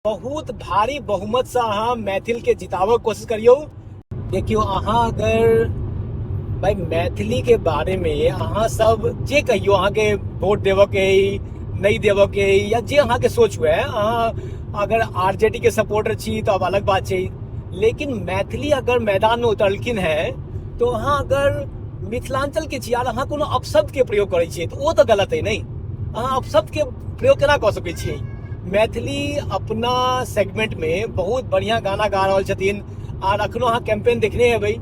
बहुत भारी बहुमत से अहाँ मैथिल के जिताबऽ कोशिश करियौ। देखियौ, अहाँ अगर भाई मैथिली के बारे में अहाँ सब जे कहियौ, अहाँके वोट देबऽ के अइ, नहि देबऽ के अइ, या जे अहाँके सोच हुए, अहाँ अगर आरजेडी के सपोर्टर छी तऽ आब अलग बात छै, लेकिन मैथिली अगर मैदान में उतरलखिन है तो अहाँ अगर मिथिलांचल के छी आर अहाँ कोनो अपशब्द के प्रयोग करै छियै तऽ ओ तऽ गलत अइ। नहि, अहाँ अपशब्द के प्रयोग केना कऽ सकै छियै? मैथिली अपना सेगमेंट में बहुत बढ़िया गाना गा रहल छथिन आर अखनो अहाँ कैंपेन देखने हेबै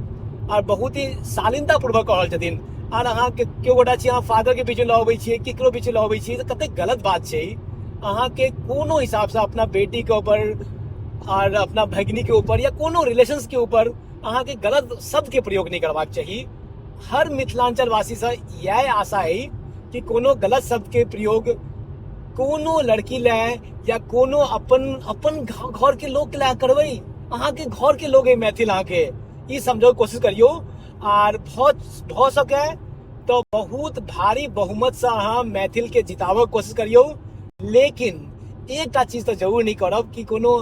आर बहुत ही शालीनता पूर्वक कऽ रहल छथिन। आर अहाँ के केओ गोटा छी, अहाँ फादर के बीच में लऽ अबै छियै, केकरो बीच में लऽ अबै छियै, तऽ कतेक गलत बात छै। अहाँ के कोनो हिसाब से अपना बेटी के ऊपर आर अपना भगिनी के ऊपर या कोनो रिलेशंस के ऊपर अहाँ के गलत शब्द के प्रयोग नहीं करबाक चाही। हर मिथिलांचल वासी से इएह आशा है कि कोनो गलत शब्द के प्रयोग कोनो लड़की ले या कोनो अपन अपन घर के लोग के ले करबै। अहाँ के घर के लोग है मैथिल, अहाँ के ई समझो कोशिश करियो। आर भऽ सके तो बहुत भारी बहुमत से अहाँ मैथिल के जिताबऽ कोशिश करियो, लेकिन एकटा चीज तो जरूर नहीं करब कि कोनो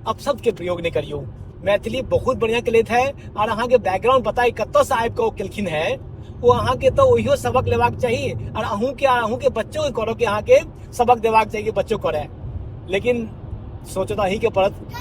अपशब्द के प्रयोग नहीं करियो। मैथिली बहुत बढ़िया केलथि है और अहाँ के बैकग्राउंड पता है कतऽ से आबि कऽ ओ केलखिन है, ओ अहाँ के तो ओहियो सबक लेबाक चाही और अहूँ के और अहूँ के बच्चो के करऽ के अहाँ के सबक देबाक चाही कि बच्चो करे, लेकिन सोचो तो अहीं के पड़त।